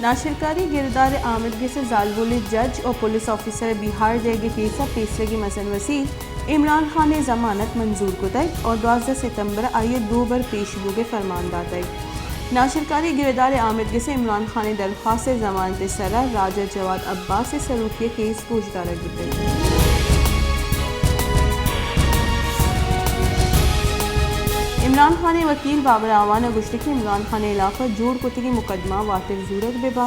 ناشرکاری گردار آمدگس ء زالبول ء جج و پولیس آفیسر ء بیہار دیگ ء کیس ء پیسرگی مزن وزیر عمران خان ء ضمانت منظور کتگ و دوازدہ ستمبر ء آئی ء دو بر پیش بوگ ء فرمان داتگ۔ ناشرکاری گردار آمدگس ء عمران خان ء درخواست ء ضمانت ء سرا راجہ جواد عباس ء سروکی ء کیس گوشدارگ بوتگ۔ عمران خان ء وکیل بابر اعوان ء گوشتگ کہ عمران خان ء ہلاف ء جوڑ کتگیں مقدمہ واتر زورگ بہ با۔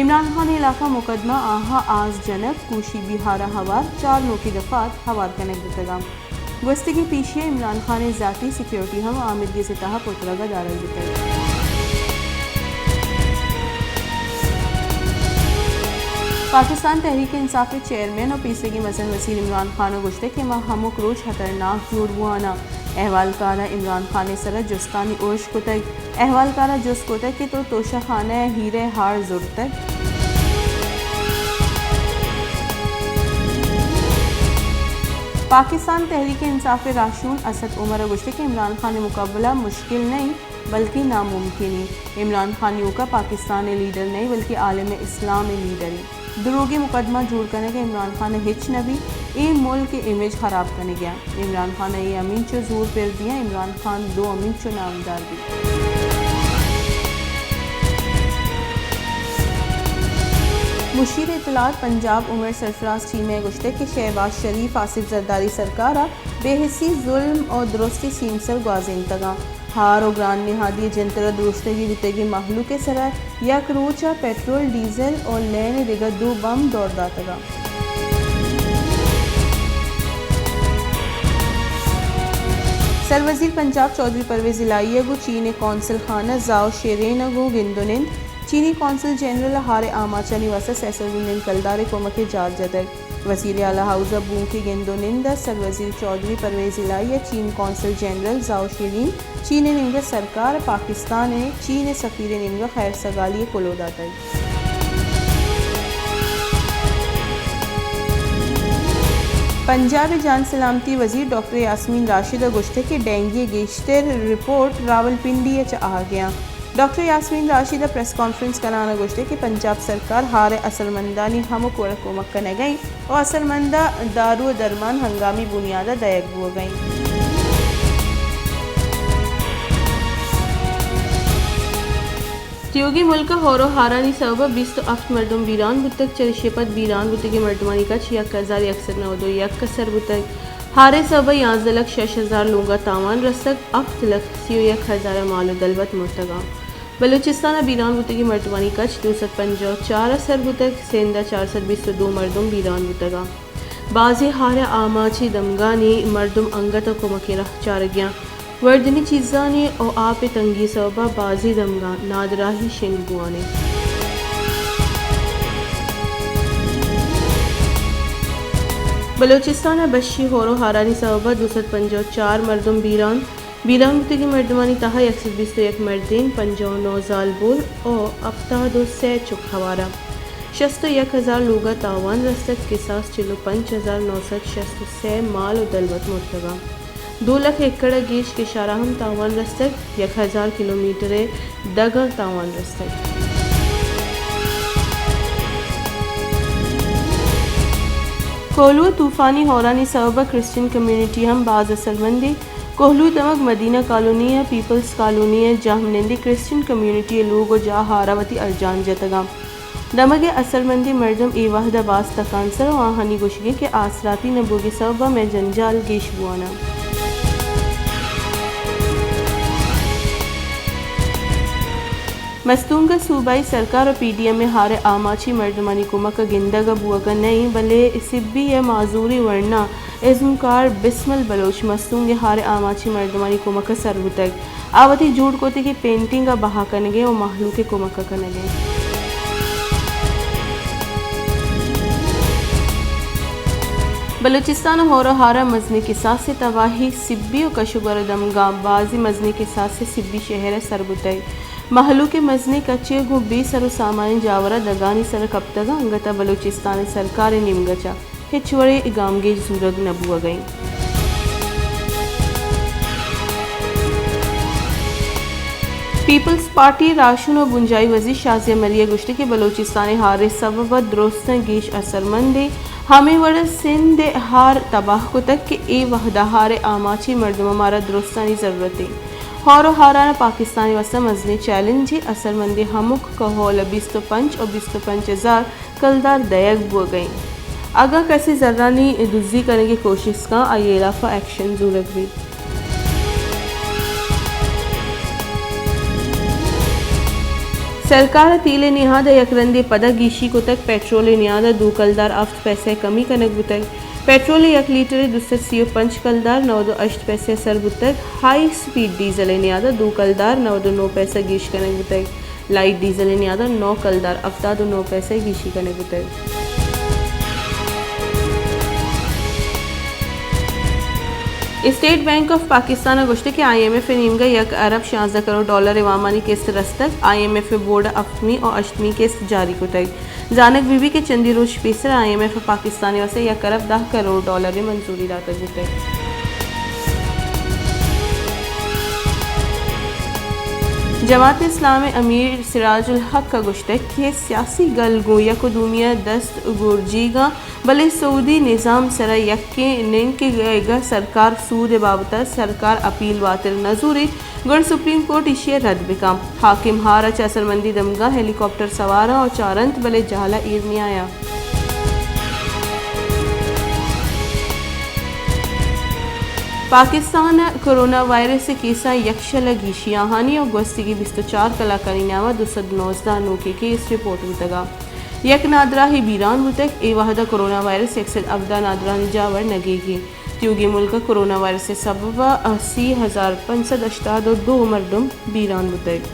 عمران خان ء ہلاف ء مقدمہ آہاں آس جنگ، کوشی بیہار ء ہوار چار نوکیں دفعات ہوار کنگ بوتگ انت۔ گوستگیں پیشی ء عمران خان ء ذاتی سیکورٹی ہم آمدگس ء تہا پترگ ء دارگ بوتگ۔ پاکستان تحریک انصاف ء چیئرمین و پیسرگیں مزن وزیر عمران خان ء گوشتگ کہ ما ہمک روچ خطرناک جوڑ بواناں۔ احوالکار ء عمران خان ء سرا جستانی ارش کتگ۔ احوالکار ء جست کتگ کہ تو توشہ خانہ ء ہیرے ہاڑ زرتگ۔ پاکستان تحریک انصاف ء راہشون اسد عمر ء گوشتگ کہ عمران خان ء مقابلہ مشکل نہ انت بلکیں ناممکن انت۔ عمران خان ایوکا پاکستان ء لیڈر نہ انت بلکیں عالم اسلام ء لیڈر انت۔ دروگی مقدمہ جوڑ کنگ ء عمران خان ء ہچ نہ بیت، اے ملک ء امیج خراب کنگ ء انت۔ عمران خان ء اے ہمینچو زور پر دیاں، عمران خان دو ہمینچو نامدار بیت۔ مشیر اطلاعات پنجاب عمر سرفراز چیمہ ء گوشتگ کہ شہباز شریف آصف زرداری سرکار ء بے حسی، ظلم ء درستی سیمسر گوازینتگ انت۔ ہار و گران نہادی ء جنتر ء دروشتگی بوتگیں مہلوک ء سرا یک روچ ء پٹرول، ڈیزل و لین ء دگہ دو بمب دور داتگ انت۔ سروزیر پنجاب چوہدری پرویز الہی ء گوں چین ء قونصل خانہ زاو شیرین ء گوں گند و نند۔ چینی قونصل جنرل ء ہار ء آماچانی واستہ سئے سد میلین کلدار ء کمک ء جار جتگ۔ وزیر اعلی ہاؤس ء بوک ء گند و نند ء سروزیر چوہدری پرویز الہی ء چین قونصل جنرل زاؤ شیرین چین ء نیمگ ء سرکار ء پاکستان ء چین ء سفیر ء نیمگ ء خیر سگالی ء کلوہ داتگ۔ پنجاب ء جان سلامتی وزیر ڈاکٹر یاسمین راشد ء گوشتگ کہ ڈینگی ء گیشتر رپورٹ راولپنڈی ء چہ آہگ ء انت۔ ڈاکٹر یاسمین راشد ء پریس کانفرنس کنان ء گوشتگ کہ پنجاب سرکار ہار ء اثرمندانی ہمک وڑ ء کمک کنگ ء انت و اثرمنداں دارو ء درمان ہنگامی بنیاد ء دئیگ بوگ ء انت۔ تیوگیں ملک ء ہور و ہارانی سوب ء بیست و ہفت مردم بیران بوتگ، چریشی ء پد بیران بوتگیں مردمانی کچ یک ہزار یک سد نود و یک ء سر بوتگ۔ ہار ء سوب ء یازدہ لکھ شش ہزار لوگ ء تاوان رستگ، ہفت لکھ سی و یک ہزار ء مال و دلوت مرتگ انت۔ بلوچستان ء بیران بوتگیں مردمانی کچ دو سد پنجاہ و چار ء سر بوتگ، سندھ ء چار سد بیست و دو مردم بیران بوتگ انت۔ بازیں ہار ء آماچی دمگانی مردم انگت ء کمکیں راہ چارگ ء انت۔ وردنی چیزانی و آپ ء تنگی ء سوب ء بازیں دمگاں نادراہی شنگ بوان انت۔ بلوچستان ء بشی ہور و ہارانی سوب ء دو سد پنجاہ و چار مردم بیران، بیران بوتگیں مردمانی تہا یک سد بیست و یک مردین، پنجاہ و نو زالبول و ہفتاد و سئے چک ہوار انت۔ شست و یک ہزار لوگ ء تاوان رستگ، کساس چل و پنچ ہزار نو سد شست و سئے مال و دلوت مرتگ انت۔ دو لکھ ایکڑ ء گیش کشار ء ہم تاوان رستگ، یک ہزار کلومیٹر ء دگاں تاوان رستگ۔ کوہلو ء طوفانی ہورانی سوب ء کرسچن کمیونٹی ہم باز اثرمند انت۔ کوہلو دمگ مدینہ کالونی ء پیپلز کالونی ء جاہ منندی کرسچن کمیونٹی ء لوگ ء جاہ ہار ء وتی ارجان جتگ انت۔ دمگ ء اثرمندیں مردم اے وہد ء باز تکانسر ء آہانی گوشگ انت کہ آسراتی نہ بوگ ء سوب ء مئے جنجال گیش بوان انت۔ مستونگ ء صوبائی سرکار ء پی ڈی ایم ء ہار ء آماچی مردمانی کمک ء گندگ ء بوگ ء نہ انت، بلے سبی ء معذوری ورنا ازمکار بسمل بلوچ مستونگ ء ہار ء آماچی مردمانی کمک ء سر بوتگ۔ آ وتی جوڑ کتگیں پینٹنگ ء بہا کنگ ء و مہلوک ء کمک ء کنگ ء انت۔ بلوچستان ء ہور ء ہار ء مزنیں کساسے تباہی، سبی و کش و گور ء دمگاں بازیں مزنیں کساسے سبی شہر ء سر بوتگ۔ مہلوک ء مزنیں کچے ء گوں بے سر و سامانیں جاور ء دگانی سر ء کپتگ ء انگت ء بلوچستان ء سرکار ء نیمگ ء چہ ہچ وڑیں گامگیج زورگ نہ بوگ ء انت۔ پیپلز پارٹی ءِ راہشون ءُ بنجاہی وزیر شازیہ مری ءَ گوشتگ کہ بلوچستان ءِ ہار ءِ سبب ءَ درستاں گیش اثرمند ایں، ہمے وڑ ءَ سندھ ءِ ہار تباہ کتگ کہ اے وہد ءَ ہار ءِ آماچیں مردماں مارا درستانی ضرورت ایں۔ ہور ءُ ہاران پاکستان ءِ واستہ مزنیں چیلنجے، اثرمندیں ہمک کہول ءَ بیست ءُ پنچ ءُ بیست ءُ پنچ ہزار کلدار دئیگ بوگ ءَ انت۔ اگاں کسے زرانی دزی کنگ ءِ کوشست کن، آئی ءِ ہلاف ءَ ایکشن زورگ بیت۔ سرکار ءَ تیل ءِ نہاد ءَ یک رندے پدا گیشی کتگ، پیٹرول ءِ نہاد ءَ دو کلدار ہفت پیسہ کمی کنگ بوتگ۔ پیٹرول ءِ یک لیٹر ءَ دو سد سی ءُ پنچ کلدار نود ءُ ہشت پیسہ سر بوتگ۔ ہائی سپیڈ ڈیزل ءِ نہاد ءَ دو کلدار نود ءُ نو پیسہ گیش کنگ بوتگ۔ لائٹ ڈیزل ءِ نہاد ءَ نو کلدار ہفتاد ءُ نو پیسہ گیشی کنگ بوتگ۔ اسٹیٹ بینک آف پاکستان ءَ گوشتگ کہ آئی ایم ایف ءِ نیمگ ءَ یک ارب شانزدہ کروڑ ڈالر ءِ وامانی قسط رستگ۔ آئی ایم ایف ءِ بورڈ ءَ ہفتمی ءُ ہشتمی قسط جاری کتگ۔ زانگ بہ بیت کہ چندی روچ پیسر آئی ایم ایف ءَ پاکستان ءِ واستہ یک ارب دہ کروڑ ڈالر ءِ منظوری داتگ بوتگ۔ جماعت اسلام ءِ امیر سراج الحق ءَ گوشتگ کہ سیاسی گل گوں یک ءُ دومی ءَ دست گورجیگ ءَ، بلے سعودی نظام ءِ سرا یکیں ننکگ ءَ سرکار سود ءِ بابت ءَ سرکار اپیل واتر نہ زوریت، گڑا سپریم کورٹ ایشی ءَ رد بکن۔ حاکم ہار ءَ چہ اثرمندی دمگاں ہیلی کاپٹر سواراں ءُ چارنت، بلے جہل ءَ ایر نیایاں۔ پاکستان ءَ کرونا وائرس ءِ کیساں یک شل ءَ گیشی آہانی ءُ گوستگیں بیست ءُ چار کلاکانی نیام ءَ دو سد نوزدہ نوکیں کیس رپورٹ بوتگ ءُ یک نادراہے بیران بوتگ۔ اے وہد ءَ کرونا وائرس یک سد ہبدہ نادراہانی جاور نگیگ انت۔ تیوگیں ملک ءَ کرونا وائرس ءِ سبب ءَ سی ہزار پنچ سد ہشتاد ءُ دو مردم بیران بوتگ۔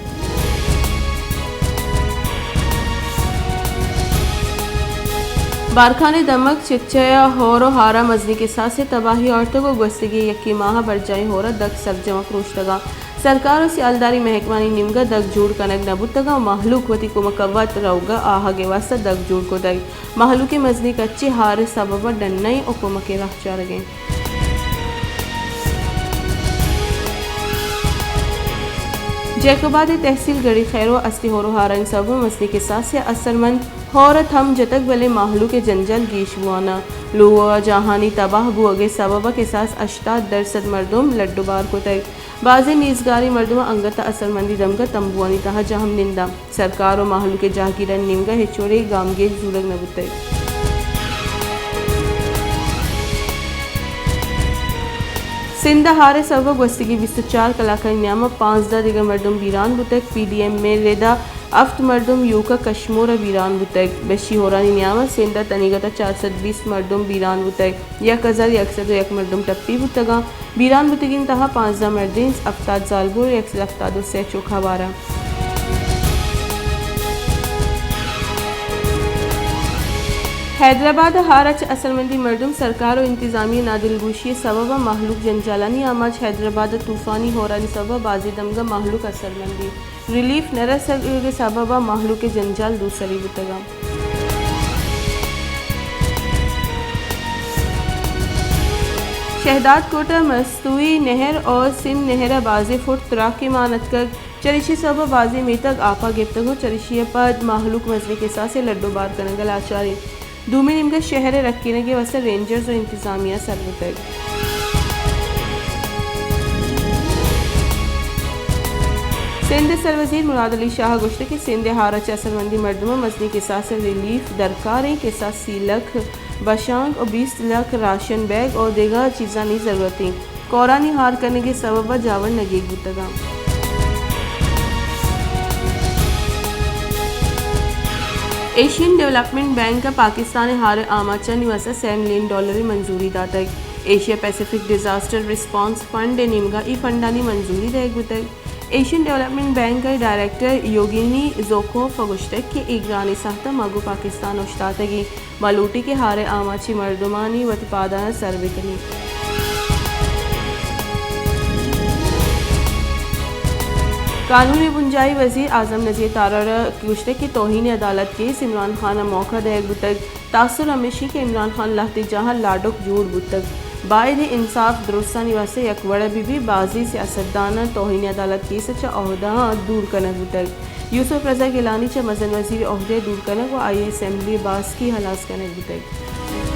بارکھان ءِ دمگ چکچہ ءَ ہور ءُ ہار ءَ مزنیں کساسے تباہی آرتگ ءُ گوستگیں یکے ماہ ءَ برجاہیں ہور ءَ دگ سرجم ءَ پروشتگ ءُ سرکار ءُ سیالداری محکمانی نیمگ ءَ دگ جوڑ کنگ نہ بوتگ ءُ مہلوک وتی کمک ءَ وت روگ ءَ آہگ ءِ واستہ دگ جوڑ کتگ۔ مہلوک ءِ مزنیں کچے ہار ءِ سبب ءَ ڈنّ ءَ ایں ءُ کمک ءِ راہ چارگ ءَ ایں۔ جیکب آباد ءِ تحصیل گڑھی خیر ءُ استیں ہور ءُ ہارانی سبب ءَ مزنیں کساسے ءَ اثرمند ہور ءَ تھم جتگ، بلے مہلوک ءِ جنجال گیش بوان ءَ لوگ ءِ جاہانی تباہ بوگ ءِ سبب ءَ کساس ہشتاد درسد مردم لڈ ءُ بار کتگ۔ بازیں نیزگاریں مردماں انگت ءَ اثرمندی دمگ ءَ تمبوانی تہا جہم ننداں۔ سرکار ءُ مہلوک ءِ جاہگیرانی نیمگ ءَ ہچ وڑیں گامگیج زورگ نہ بوتگ۔ سندھ ءَ ہار ءِ سبب ءَ گوستگیں بیست ءُ چار کلاکانی نیام ءَ پانزدہ دگہ مردم بیران بوتگ۔ پی ڈی ایم ءِ رد ءَ ہفت مردم یوک ءَ کشمور ءَ بیران بوتگ۔ بشی ہورانی نیام ءَ سندھ ءَ تنیگت ءَ چار سد بیست مردم بیران بوتگ۔ یک ہزار یک سد ءُ یک مردم ٹپی بوتگ اَنت۔ بیران بوتگیں تہا پانزدہ مردینس، ہفتاد زالبول ءُ یک سد ہفتاد ءُ سے چک ہوار اَنت۔ حیدرآباد ءَ ہار ءَ چہ اثرمندیں مردم، سرکار ءُ انتظامیہ ءِ نادلگوشی ءِ سبب ءَ مہلوک جنجالانی آماچ۔ حیدرآباد ءَ طوفانی ہورانی سبب ءَ بازیں دمگ ءَ مہلوک اثرمند اَنت۔ ریلیف نہ رسگ ءِ سبب ءَ مہلوک ءِ جنجال دوسری بوتگ اَنت۔ شہداد کوٹ ءَ مستوئی نہر ءُ سندھ نہر ءَ بازیں فٹ تراکے مان اتکگ، چریشی ءِ سبب ءَ بازیں میتگ آپ ءَ گپتگ ءُ چریشی ءَ پد مہلوک مزنیں کساسے ءَ لڈ ءُ بار کنگ ءَ لاچار اَنت۔ دومی نیمگ ءَ شہر ءِ رکینگ ءِ واستہ رینجرز ءُ انتظامیہ سر بوتگ۔ سندھ ءِ سروزیر مراد علی شاہ ءَ گوشتگ کہ سندھ ءِ ہار ءَ چہ اثرمندیں مردماں مزنیں کساس ءِ ریلیف درکار اِنت، کساس سی لکھ بشانک ءُ بیست لکھ راشن بیگ ءُ دگہ چیزانی ضرورت اِنت۔ کورانی ہار کنگ ءِ سبب ءَ جاور نگیگ بوتگ اَنت۔ ایشین ڈویلپمنٹ بینک ءَ پاکستان ءِ ہار ءِ آماچانی واستہ سئے ملین ڈالر ءِ منظوری داتگ۔ Asia Pacific disaster response fund ءِ نیمگ ءَ اے فنڈانی منظوری دئیگ بوتگ۔ ایشین ڈویلپمنٹ بینک ءِ ڈائریکٹر یوگینی زوکوف ءَ گوشتگ کہ اے گرانیں ساھت ءَ ما گوں پاکستان ءَ اوشتاتگ ایں۔ ما لوٹیں کہ ہار ءِ آماچیں مردمانی وتی پاداں سر بکنیں۔ قانون ءِ بنجاھی وزیر اعظم نذیر تارڑ ءَ گوشتگ کہ توہین عدالت کیس عمران خان ءَ موقع دئیگ بوتگ۔ تاثر ہمیش اِنت کہ عمران خان لہتے جاہ ءَ لاڈک جوڑ بوتگ۔ باید انت انصاف درستانی واستہ یک وڑ ء بہ بیت، بازیں سیاستداناں توہین عدالت کیس ء چہ عہدہاں دور کنگ بوتگ۔ یوسف رضا گیلانی چہ مزن وزیر عہدہ ء دور کنگ و آئی ء اسمبلی ء باسکی ہلاس کنگ بوتگ۔